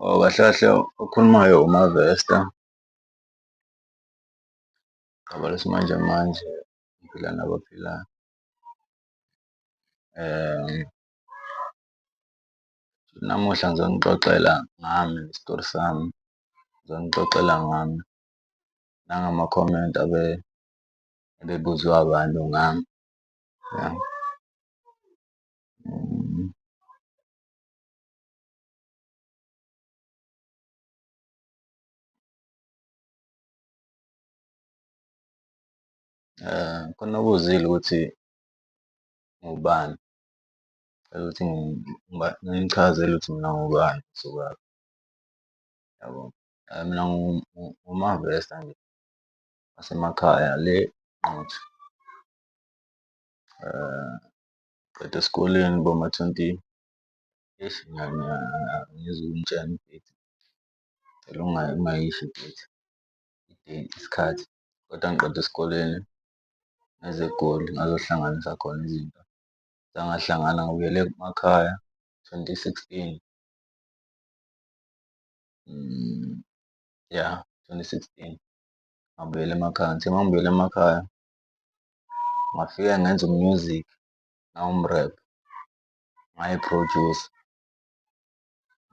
Oh, kahle kahle okhulumayo uMavesta ngoba lesimanje manje ngiphila nabaphilayo. Namuhla ngizonixoxela ngami isitori sami, ngizonixoxela ngami nangama-comment abe ebebuzwa abantu ngami ya. Khona obuzile ukuthi ngubani, cela ukuthi nginichazele ukuthi mina ngubani ngisukaphi yabo. Mina nginguMavesta nje wasemakhaya le Nquthu. Qeda esikoleni boma-twenty, eish angizukunitshena i-date, ngicela ungayisho i-date, isikhathi kodwa ngiqede esikoleni ngeza eGoli ngazohlanganisa khona izinto zangahlangana ngabuyela emakhaya 2016. Ya, 2016 ngabuyela emakhaya. Ngithe uma ngibuyela emakhaya ngafike ngenza u-music ngawumrepha, ngayi-producer,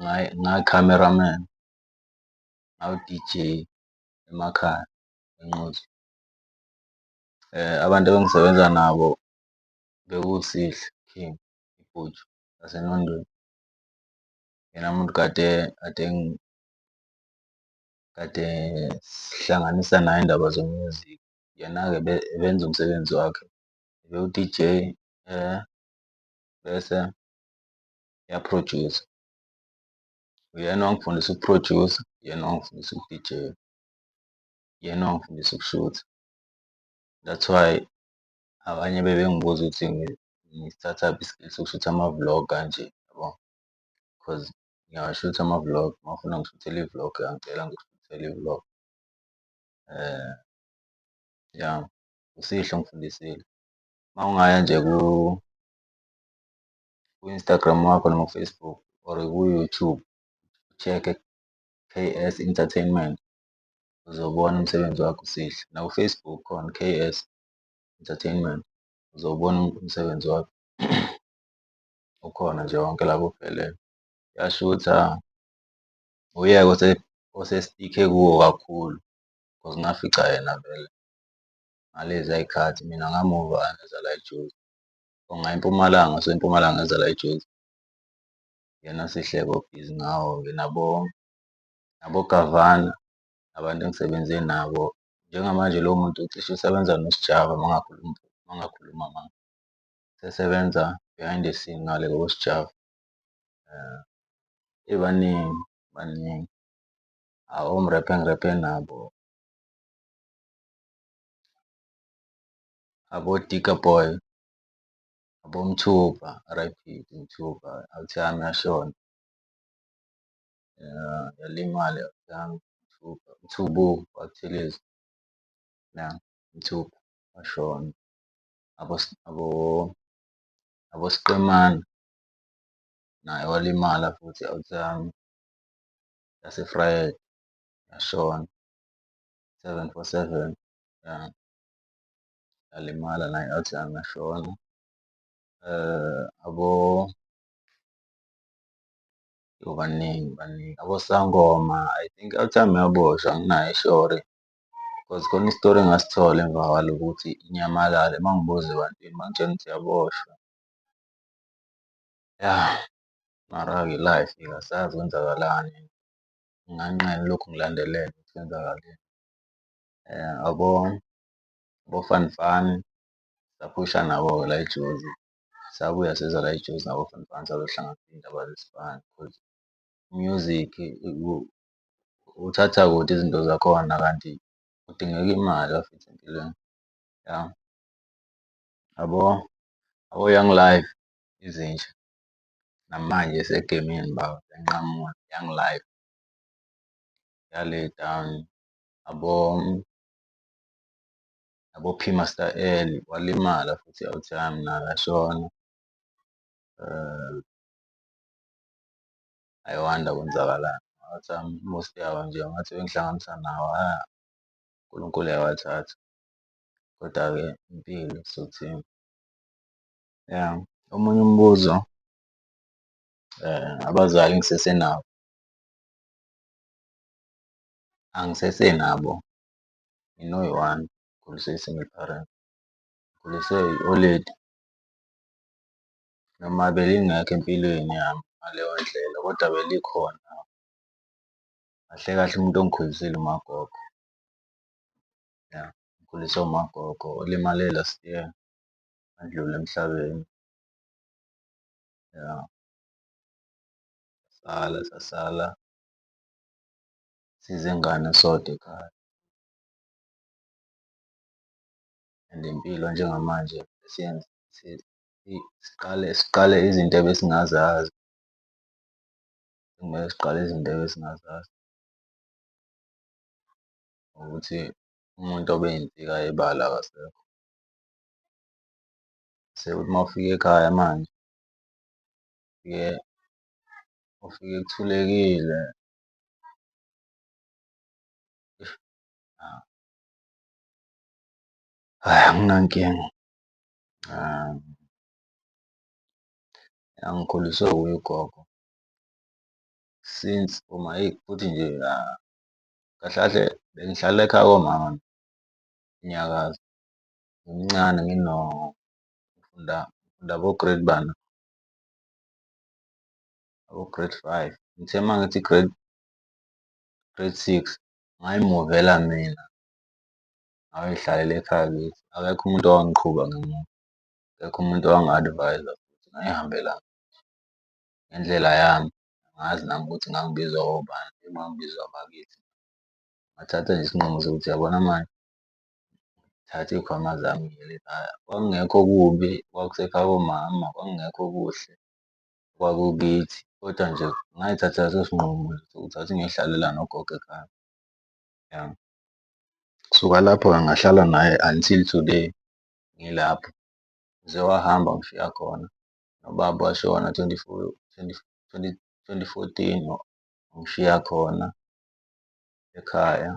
ngayi-cameraman, ngawu-DJ emakhaya eNquthu. Abantu ebengisebenza nabo bekuwuSihle King Ibhuthu laseNondweni. Yena muntu kade kade kade sihlanganisa naye iy'ndaba zo-music. Yena-ke ebenza umsebenzi wakhe ebewu-DJ bese eya-producer. Uyena owangifundisa uku-producer, uyena owangifundisa uku-DJ-a, uyena owangifundisa ukushutha. That's why abanye bebengibuza ukuthi ngisithathaphi i-skill sokushutha ama-vlog kanje yabo, cause ngiyawashutha ama-vlog uma ufuna ngishuthele i-vlog uyangicela ngikushuthele i-vlog. Ya, uSihle ongifundisile. Uma ungaya nje ku-Instagram wakho noma ku-Facebook or ku-YouTube u-check-e KS Entertainment uzobona umsebenzi wakhe uSihle. Naku-Facebook khona KS Entertainment uzowubona umsebenzi wakhe ukhona nje wonke lapho uphelele. Uyashutha, uyeke ose-stick-e kuwo kakhulu cause ngafica yena vele ngaleziya y'khathi mina ngamuva ngeza la eJozi or ngaya eMpumalanga so eMpumalanga ngeza la eJozi. Yena Sihle-ke obhizi ngawo-ke nabo nabo-Gavana abantu engisebenze nabo. Njengamanje lowo muntu cishe usebenza noSjava uma ngingakhulumi amanga. Usesebenza behind the scene ngale koSjava. Baningi baningi omrepha engirephe nabo abo-Digger Boy, aboMthupha R_I_P Mthupha outie yami yashona yalimala outie Mthupha, Mthubu waKuthelezi ya Mthupha washona. Abo Siqemane naye walimala futhi outie yami yase-Vryheid yashona, 747 ya yalimala naye outie yami yashona. Abo yoh baningi baningi, aboSangoma I think outie yami yaboshwa anginayo i-sure cause khona isitori engasithola emva kwaloko ukuthi inyamalale uma ngibuza ebantwini bangitshela ukuthi yaboshwa. Ya, mara-ke i-life-ke asazi kwenzakalani, nginganqena lokhu ngilandelela ukuthi kwenzakaleni. Abo-Fun Fun saphusha nabo-ke la eJozi, sabuya seza la eJozi nabo-Fun Fun sazohlanganisa iy'ndaba zesipani cause music uthatha kude izinto zakhona kanti kudingeka imali bafethu empilweni ya. Abo-Young Life izinja namanje isegemini baba enqamula Young Life yale down abo abo-P Master L walimala futhi outie yami naye washona. I wonder kwenzakalani. Ami most yawo nje ngathi bengihlanganisa nawo uNkulunkulu uyawathatha. Koda-ke impilo sothini. Ya, omunye umbuzo abazali ngisesenabo angisesenabo nginoyi-one ngikhuliswe i-single parent, ngikhuliswe i-oledi noma belingekho empilweni yami ngaleyo ndlela kodwa belikhona. Kahle kahle umuntu ongikhulisile umagogo, ya ngikhuliswe umagogo olimale last year wadlula emhlabeni. Ya, sala sasala sizingane sodwa ekhaya and impilo njengamanje siqale siqale izinto ebesingazazi. Kumele siqale izinto ebesingazazi ukuthi umuntu obeyinsika yebala akasekho. Sekuthi uma ufika ekhaya manje ufike ufike kuthulekile. Hhayi anginankinga ngikhuliswe wuye ugogo since uma eyi futhi nje kahle kahle bengihlala ekhaya komama eNyakaza ngimncane ngifunda ngifunda abo-grade bani? Abo-grade five. Ngithe uma ngithi grade grade six ngay'muvela mina ngayoy'hlalela ekhaya kithi. Akekho umuntu owangiqhuba ngemuva, akekho umuntu owangi-advise-a futhi ngay'hambela ngendlela yami. Angazi nami ukuthi ngangibizwa obani ngangibizwa abakithi. Ngathatha nje isinqumo sokuthi uyabona manje thatha iy'khwama zami ngibuyele ekhaya. Kwakungekho kubi kwakusekhaya komama, kwakungekho kuhle kwakukithi kodwa nje ngay'thathela leso sinqumo sokuthi athi ngiyoy'hlalela nogogo ekhaya, ya. Kusuka lapho-ke ngahlala naye until today ngilapho. Uze wahamba wangishiya khona nobaba washona twenty-four, twenty, twenty, 2014 wangishiya khona ekhaya.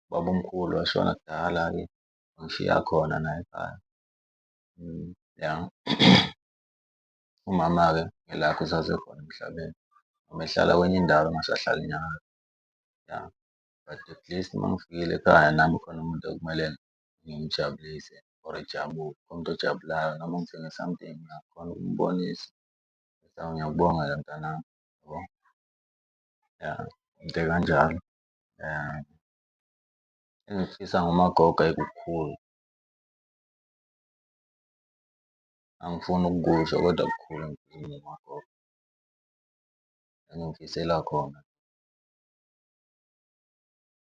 Ubabomkhulu washona kudala-ke wangishiya khona naye ekhaya. Ya umama-ke yilapho esasekhona emhlabeni noma ehlala kwenye indawo engasahlali eNyakatho, ya. But at least uma ngifikile ekhaya nami khona umuntu okumele ngimjabulise or ejabule, khona umuntu ojabulayo noma ngithenge something ngiyakhona ukumbonisa ukuthi hawu ngiyakubongela mntanami yabo. Ya, into ekanjalo. Engikufisa ngomagogo hhayi kukhulu. Angifuni ukukusho kodwa kukhulu engikufisa ngomagogo. Engimfisela khona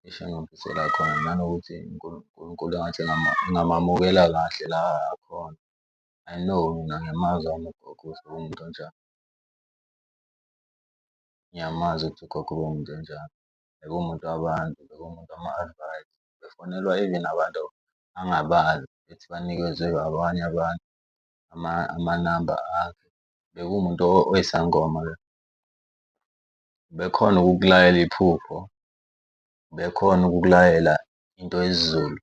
Eish engimfisela khona nanokuthi uNkulunkulu engathi engamamukela kahle la akhona. I know mina ngiyamazi owami ugogo ukuthi uwumuntu onjani. Ngiyamazi ukuthi ugogo ubewumuntu onjani. Bekuwumuntu wabantu, bekuwumuntu wama-advice, befonelwa even abantu angabazi bethi banikezwe abanye abantu amanamba akhe. Bekuwumuntu oyisangoma lo. Bekhona ukukulayela iphupho, bekhona ukukulayela into yesiZulu.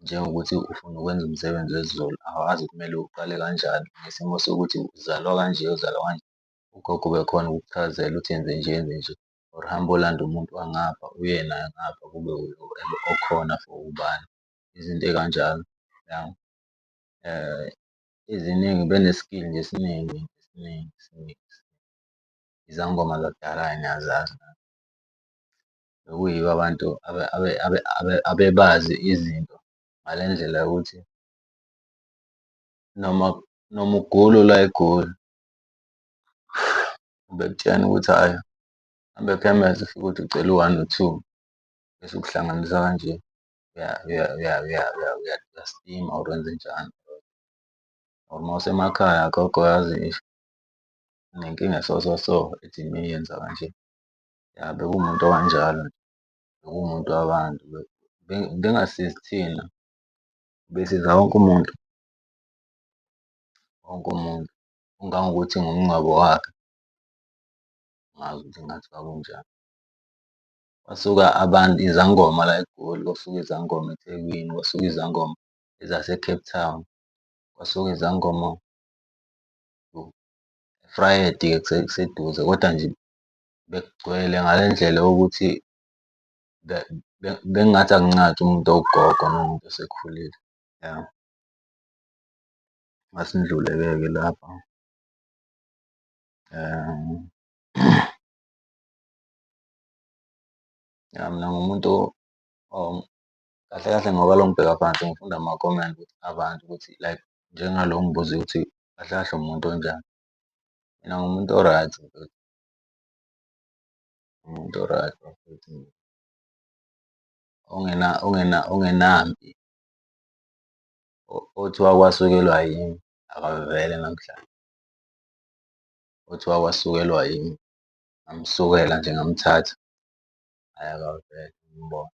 Njengokuthi ufuna ukwenza umsebenzi wesiZulu awazi kumele uqale kanjani ngesimo sokuthi uzalwa kanje uzalwa kanje. Ugogo ubekhona ukukuchazela ukuthi yenze nje yenze nje or hamba olanda umuntu wangapha uye naye ngapha kube okhona for ubani izinto ey'kanjalo ya. Eziningi bene-skill nje esiningi esiningi esiningi. Izangoma zakudala-ke niyazazi nani. Bekuyibo abantu abebazi izinto ngale ndlela yokuthi noma noma ugula ula eGoli ubekutshena ukuthi hhayi hamba ekhemesi ufike uthi ucela u-one no-two bese ukuhlanganisa kanje uyastima or wenzenjani or uma usemakhaya gogo yazi eish nginenkinga so so so ethi yenza kanje. Ya bekuwumuntu okanjalo nje, bekuwumuntu wabantu bengasizi thina besiza wonke umuntu, wonke umuntu. Kangangokuthi ngomngcwabo wakhe Angazi ukuthi kungathiwa kunjani. Kwasuka abantu izangoma la eGoli, kwasuka izangoma eThekwini, kwasuka izangoma ezase-Cape Town, kwasuka izangoma Vryheid-ke kuseduze kodwa nje bekugcwele ngale ndlela yokuthi bengingathi akuncathwe umuntu owugogo noma umuntu osekhulile, ya. Masindlulele-ke lapha ya mina ngumuntu kahle kahle ngoba lo ngibheka phansi ngifunda ama-comment abantu ukuthi like njengalo ongibuze ukuthi kahle kahle uwumuntu onjani. Mina ngumuntu o-right mfethu, umuntu o-right bafethu mina ongenampi othi wakwasukelwa yimi akavele namhlanje, othi wakwasukelwa yimi ngamsukela nje ngamthatha, hhayi akavele ngibone.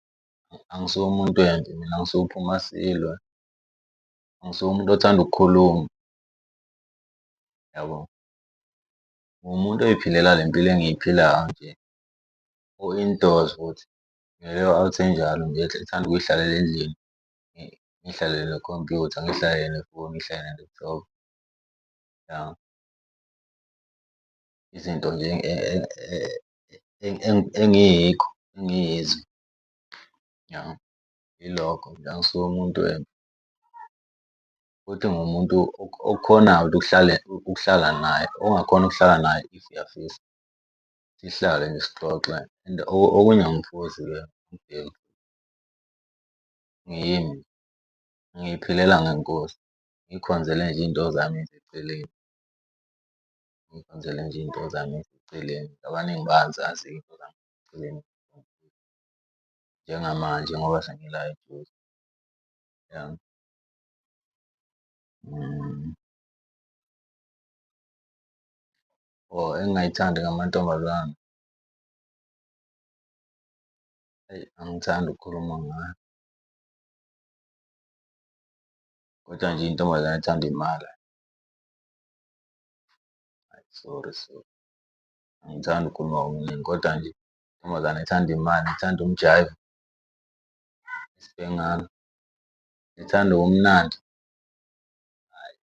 Angisuye umuntu wempi mina angisuye uphuma silwe, angisuye umuntu othanda ukukhuluma yabo. Nguwumuntu oy'philela le mpilo engiyiphilayo nje o-indoors futhi ngileyo out enjalo nje ethanda ukuy'hlalela endlini ngiy'hlalele nekhompyutha, ngiy'hlalele nefoni, ngiy'hlalele ne-laptop, ya. Izinto nje engiyikho engiyizo, ya yilokho nje angisuye umuntu wempi. Futhi ngiwumuntu okhonayo ukuthi ukuhlala naye ongakhona ukuhlala naye if uyafisa sihlale nje sixoxe and okunye angiphuzi-ke angibhemi. Ngiyimi, ngiy'philela ngeNkosi ngiy'khonzele nje iy'nto zami ey'seceleni. Ngiy'khonzele nje iy'nto zami ey'seceleni abaningi bayazazi iy'nto zami ey'seceleni njengamanje ngoba sengila eJozi, ya. Oh, engingayithandi ngamantombazane eyi angithandi ukukhuluma ngayo. Kodwa nje intombazane ethanda imali hhayi sorry sorry, angithandi ukukhuluma okuningi kodwa nje intombazane ethanda imali ethanda umjayivo isibhengane, ethanda ubumnandi hhayi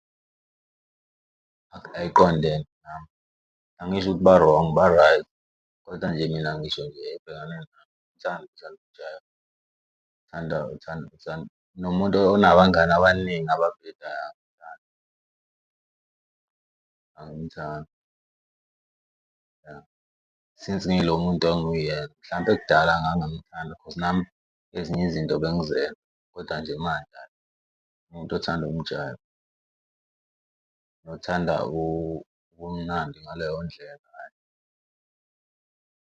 ayiqondene nami. Angisho ukuthi ba-wrong ba-right kodwa nje mina ngisho nje ebhekane nami angithandi ukuthanda umjayivo. Thanda uthanda uthanda nomuntu onabangani abaningi ababhedayo angimthandi, angimthandi ya. Since ngilo muntu enguyena mhlampe kudala ngangimthanda cause nami ezinye izinto bengizenza kodwa nje manje hhayi umuntu othanda umjayivo nothanda ubumnandi ngaleyo ndlela hhayi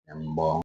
ngiyambonga.